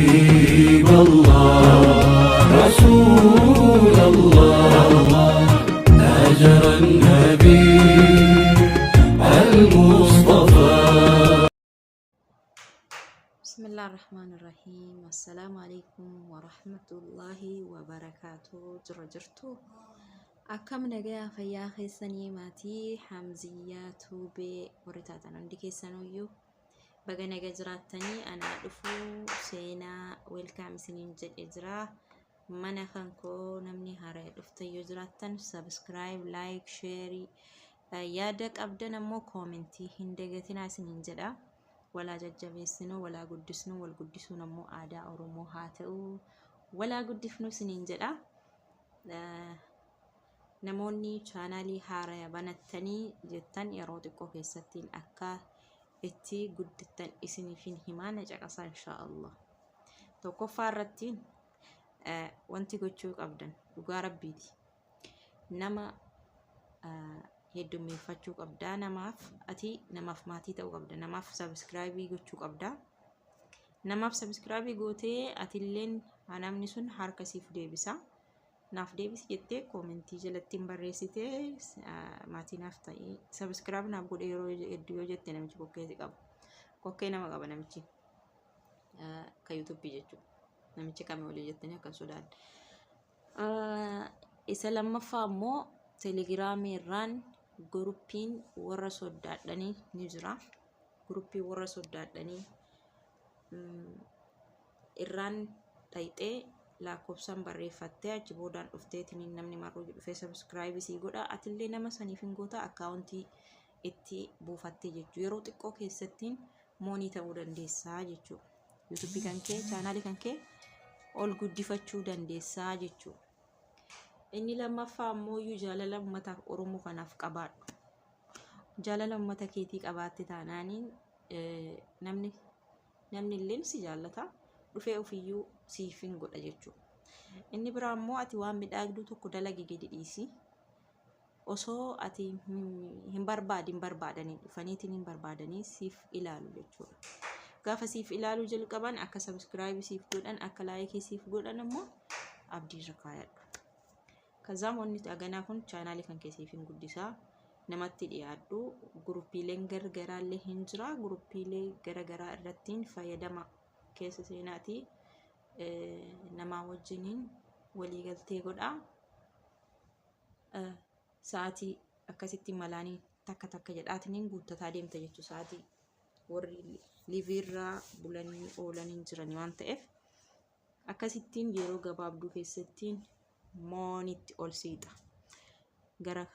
حبيب الله رسول الله هاجر النبي المصطفى. بسم الله الرحمن الرحيم. السلام عليكم ورحمة الله وبركاته. Jira jirtu? Akkam nagayaa, fayyaa keessanii? Maatii Hamziyyaa Tuubee warri taatan hundi keessanuyyuu baga naga jiraattanii. Anaa dhufuu, seenaa, welcome isiniin jedhe jira. Mana kan koo namni haaraa dhuftan yoo jiraattan subscribe, like, share, yaada qabdan ammoo comment hin dagatinaa isiniin jedha. Walaa jajjabeessinuu, walaa guddisnuu. Wal guddisuun ammoo aadaa Oromoo haa ta'u, walaa guddifnuu isiniin jedha. Namoonni chaanaalii haaraa banattanii jettan yeroo xiqqoo keessattiin akka itti guddattan isiniifin himaa, na caqasaa inshaa Allah. Tokkoffaa irratti wanti gochuu qabdan, dhugaa rabbiiti. Nama heddummeeffachuu qabdaa. Namaaf ati namaaf maatii ta'uu qabda. Namaaf subscribe gochuu qabdaa. Namaaf subscribe gootee atilleen namni sun harka siif deebisa. Naaf deebisi jettee comment jalatti hin barreessitee, maatii naaf ta'ee subscribe naaf godhe yeroo hedduu yoo jette, namichi kokkee si qaba. Kokkee nama qaba namichi. Ka YouTube jechuudha. Namichi kamii olii jettanii akka hin sodaanne. Isa lammaffaa immoo Telegramii irraan groupiin warra soddaadhanii ni jira. Groupii warra soddaadhanii irraan dhayxee lakkoofsaan barreeffattee, achi boodaan dhufteetiin namni marruu dhufee subscribe sii godha. Atillee nama saniif hin goota, account itti buufattee jechuudha. Yeroo xiqqoo keessattiin money ta'uu dandeessaa jechuudha. YouTube kan kee, chaanaalii kan kee ol guddifachuu dandeessaa jechuudha. Inni lammaffaa ammoo jaalala uummata Oromoo kanaaf qabaadhu. Jaalala uummata keetii qabaatte taanaaniin namni illee si jaallata, dhufee ofiyyuu siif hin godha jechuudha. Inni biraa immoo ati waan midhaagduu tokko dalagi, gadi dhiisi. Osoo ati hin barbaadin barbaadanii dhufaniitiin hin barbaadanii siif ilaalu jechuudha. Gaafa siif ilaaluu jalqaban akka subscribe siif godhan, akka like siif godhan immoo abdii irra kaayadhu. Kazaam wanni haganaa kun chaanaalii kan keessiif hin guddisaa. Namatti dhiyaadhu. Groupiileen gargaraallee hin jira. Groupiilee garagaraa irrattiin fayyadama keessa seenaatii namaa wajjiniin waliigaltee godhaa. Sa'aatii akkasitti malaanii takka takka jedhaatiniin guuttataa deemta jechuudha. Sa'aatii warri liveirraa bulanii oolanii jiran waan ta'eef, akkasittiin yeroo gabaabduu keessattiin moneytti ol siixa. Gara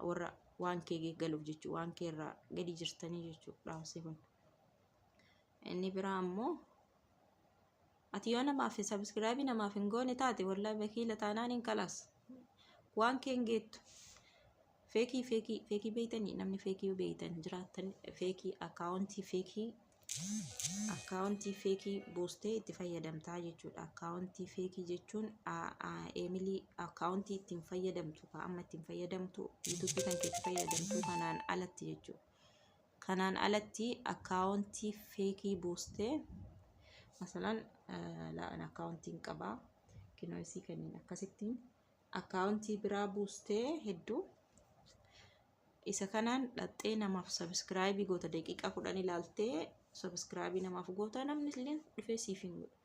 warra waan kee galuuf jechuudha. Waan kee irraa gadi jirtanii jechuudha dhaamsi kun. Inni biraa ammoo ati yoo namaaf subscribe namaaf hin goone taate, wallaahi bakiila taanaan hin kalaas. Waan kee hin geettu. Fake fake fake beeytanii, namni fake beeytan jiraattan, fake account, fake account fake buustee itti fayyadamtaa jechuudha. Account fake jechuun email account ittiin fayyadamtu, ka amma ittiin fayyadamtu, YouTube kan keetti fayyadamtu kanaan alatti jechuudha. Kanaan alatti account fake buustee, masalan laan accountiin qabaa kinoisii kanneen akkasittiin account biraa buustee hedduu isa kanaan dhaxxee namaaf subscribe goota, daqiiqaa 10 ilaaltee subscribe namaaf goota, namni illee dhufee siif hin godhu.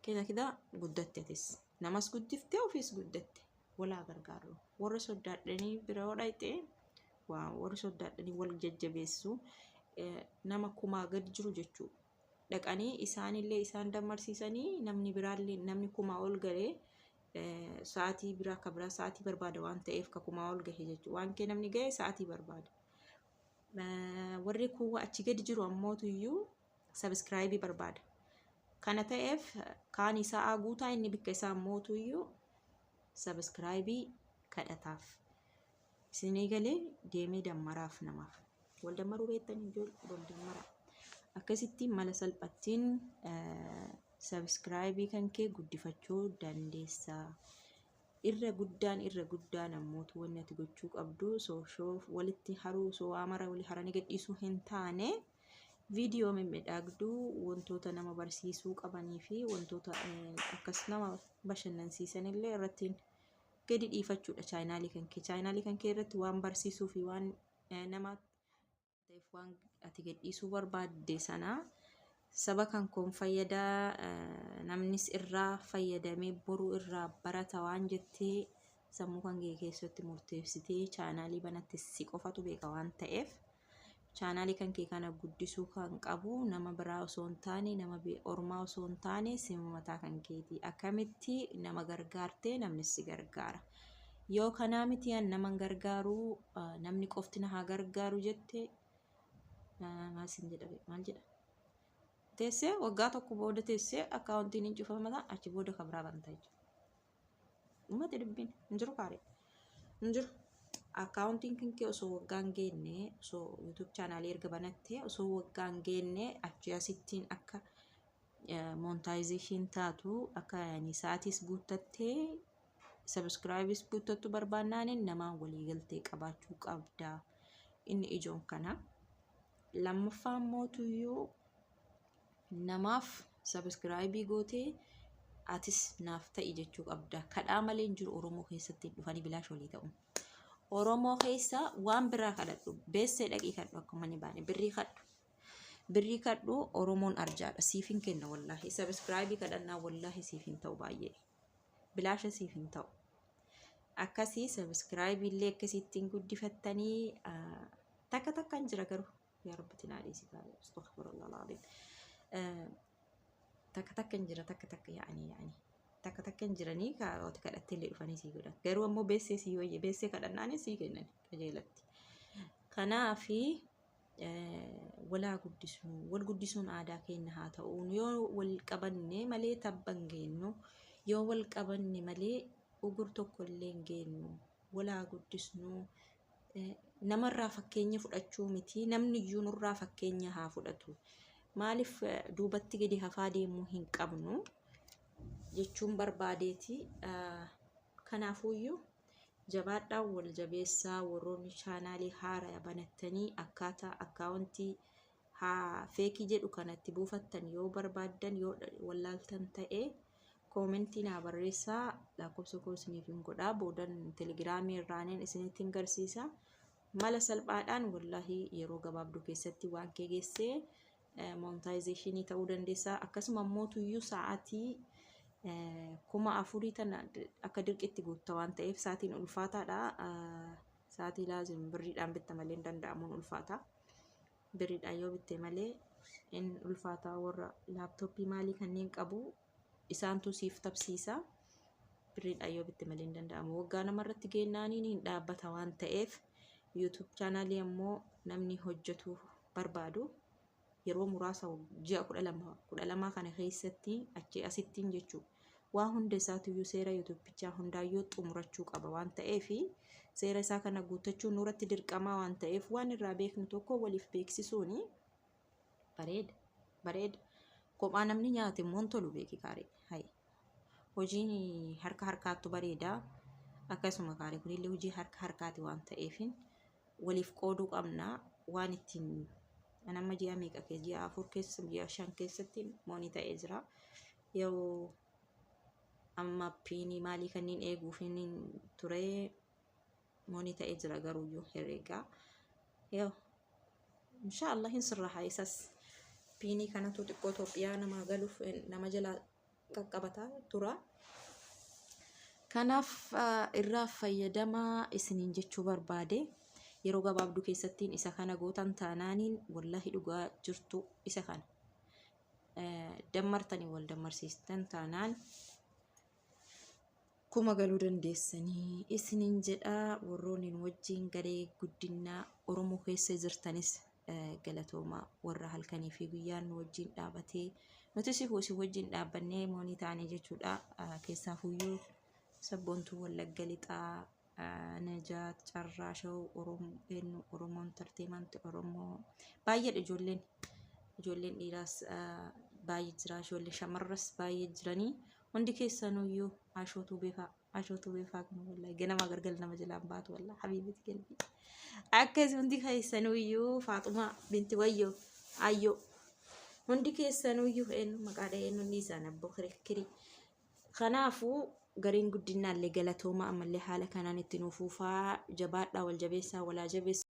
Keda kida guddatte, atis namas guddiftee ofiis guddatte. Walaa gargaaru. Warra soddaadhanii bira yoo dhayxe, waa warri soddaadhanii wal jajjabeessu, nama 1000 gad jiru jechuudha. Dhaqanii isaanillee isaan dammarsiisanii, namni biraallee namni 1000 ol galee sa'aatii biraa akka biraa sa'aatii barbaada waan ta'eef, ka 1000 ol gahe jechuudha. Waan kee namni gahe sa'aatii barbaada. Warri kuuwwa achi gadi jiru ammootu iyyuu subscribe barbaada. Kana ta'eef kaan isaa guutaa, inni bikka isaa ammootu iyyuu subscribe kadhataaf. Isinii galee deemee dammaraaf namaaf. Wal dammaruu beektanii ijoollee, wal dammaraa. Akkasitti mala salphattiin subscribe kan kee guddifachuu dandeessa. Irra guddaan ammootu wanni ati gochuu qabdu, soshoo walitti haruu, osoo waa mara walii haranii gadhiisuu hin taane. Viidiyoo mimmiidhagduu wantoota nama barsiisuu qabanii fi wantoota akkas nama bashannansiisan illee irratti gadi dhiifachuudha chaayinaalii kan kee. Chaayinaalii kan kee irratti waan barsiisuu fi waan nama ta'eef waan ati gadhiisuu barbaadde sana saba kan koon fayyadaa, namnis irraa fayyadamee boruu irraa barata waan jettee sammuu kan kee keessatti murteessitee chaanaalii banatte si qofatu beeka waan ta'eef, chaanaalii kan kee kana guddisuu kan qabu nama biraa osoo hin taane, nama ormaa osoo hin taane, sima mataa kan keeti. Akkamitti nama gargaartee namnis si gargaara. Yoo kanaa miti an nama hin gargaaru, namni qofti na haa gargaaru jette, maal sin jedha, maal jedha, teessee waggaa tokko booda teessee akkaawuntiin hin cufamata, achi booda kan biraa banta jechuudha. Uummata dubbiin hin jiru, kaaree hin jiru. Akkaawuntiin kan kee osoo waggaa hin geenne, osoo YouTube chaanaalii erga banattee osoo waggaa hin geenne, achi asittiin akka monetization taatu, akka sa'aatiis guuttattee subscribeis guuttattu barbaannaan namaan waliigaltee qabaachuu qabda. Inni ijoon kana. Lammaffaa mootuyyuu namaaf subscribe gootee atis naaf ta'i jechuu qabda. Kadhaa malee hin jiru Oromoo keessatti dhufanii bilaash walii ta'u. Oromoo keessa waan biraa kadhadhu. Beessee dhaqii kadhu, akkuma ni baane birrii kadhu. Birrii kadhu, Oromoon arjaadha. Siif hin kenna wallaahi. Subscribe kadhannaa wallaahi siif hin ta'u baay'ee. Bilaasha siif hin ta'u. Akkasii subscribe illee akkasittiin guddifattanii takka takkaan jira garuu. Yaa Rabbi naa dhiisi kaa'e. Astaghfirullah al-azim. Takka takka hin jira, takka takka yaa'anii takka takka hin jiranii kaa'oota kadhattee illee dhufanii sii godhan. Garuu ammoo beessee sii wayye, beessee kadhannaanis sii kennan qajeelatti. Kanaafi walaa guddisnu, wal guddisuun aadaa keenya haa ta'u. Yoo wal qabanne malee tabba hin geenyu, yoo wal qabanne malee ugur tokko illee hin geenyu. Walaa guddisnu, namarraa fakkeenya fudhachuu miti, namni iyyuu nurraa fakkeenya haa fudhatu. Maaliif duubatti gadi hafaa deemuu hin qabnu jechuun barbaadeeti. Kanaafuyyuu jabaadhaa, wal jabeessaa. Warroonni chaanaalii haaraa banattanii akkaataa akkaawuntii haa fake jedhu kanatti buufattan yoo barbaaddan, yoo wallaaltan ta'e, koomentii naa barreessaa, lakkoofsa koo isiniif hin godhaa, boodan telegiraamii irraaniin isinitti hin garsiisa. Mala salphaadhaan wallaahi yeroo gabaabduu keessatti waan kee geessee monetization ta'uu dandeessa. Akkasuma immoo tuyyuu sa'aatii 4000 tana akka dirqitti guutta waan ta'eef sa'aatiin ulfaataadha. Sa'aatii laazim birriidhaan bitta malee hin danda'amuun ulfaata. Birriidhaan yoo bitte malee in ulfaata, warra laaptooppii maalii kanneen qabu isaantu siif tabsiisa. Birriidhaan yoo bitte malee hin danda'amu. Waggaa namarratti geennaaniin hin dhaabbata waan ta'eef, YouTube chaanaalii ammoo namni hojjetu barbaadu yeroo muraasa ji'a 12 12 kana keessatti achi asittiin jechuudha. Waa hunda isaatiyyuu seera yuutuubichaa hundaayyuu xumurachuu qaba waan ta'eef, seera isaa kana guuttachuun nurratti dirqamaa waan ta'eef, waan irraa beeknu tokko waliif beeksisuuni bareeda bareeda. Kophaa namni nyaate immoo hin tolu, beeki kaaree. Hayi. Hojiin harka harkaattu bareeda. Akkasuma kaaree kunillee hojii harka harkaati waan ta'eef waliif qooduu qabna. Waan ittiin an amma ji'a meeqa keessa, ji'a 4 keessa, ji'a 5 keessatti money ta'ee jira. Yeroo amma piinii maalii kanneen eeguuf inni ture money ta'ee jira garuuyyuu herreegaa. Yoo inshaallah hin sirraha isas, piinii kanatu xiqqoo Itoophiyaa namaa galuuf nama jala qaqqabataa tura. Kanaaf irraa fayyadamaa isiniin jechuu barbaade. Yeroo gabaabduu keessattiin isa kana gootan taanaaniin wallaahi dhugaa jirtu isa kana. Dammartanii wal dammarsiistan taanaan 1000 galuu dandeessanii isiniin jedha. Warroonni nu wajjin garee guddinaa Oromoo keessa jirtanis galatooma, warra halkanii fi guyyaan nu wajjin dhaabatee nuti si isin wajjin dhaabbannee money taanee jechuudha. Keessaafuyyuu sabboontuu Wallagga Lixaa, Najaat Carraa Show, Oromoo eenyu, Oromoo Entertainment, Oromoo baay'eedha. Ijoolleen dhiiraas baay'ee jira, ijoollee shamarras baay'ee jiranii, hundi keessanuyyuu ashootuu beekaa, ashootuu beekaa kun wallahi ganama gargar nama jalaan baatu, wallahi habiibiti galbii. Akkas hundi keessanuyyuu, Faaxumaa binti Wayyoo, Ayyoo hundi keessanuyyuu eenyu maqaa dhahee eenyu ni isaan abboo kirikkirii. Kanaafuu gareen guddinaallee galatooma, ammallee haala kanaan itti nuuf fufaa, jabaadhaa, wal jabeessaa, walaa jabeessaa.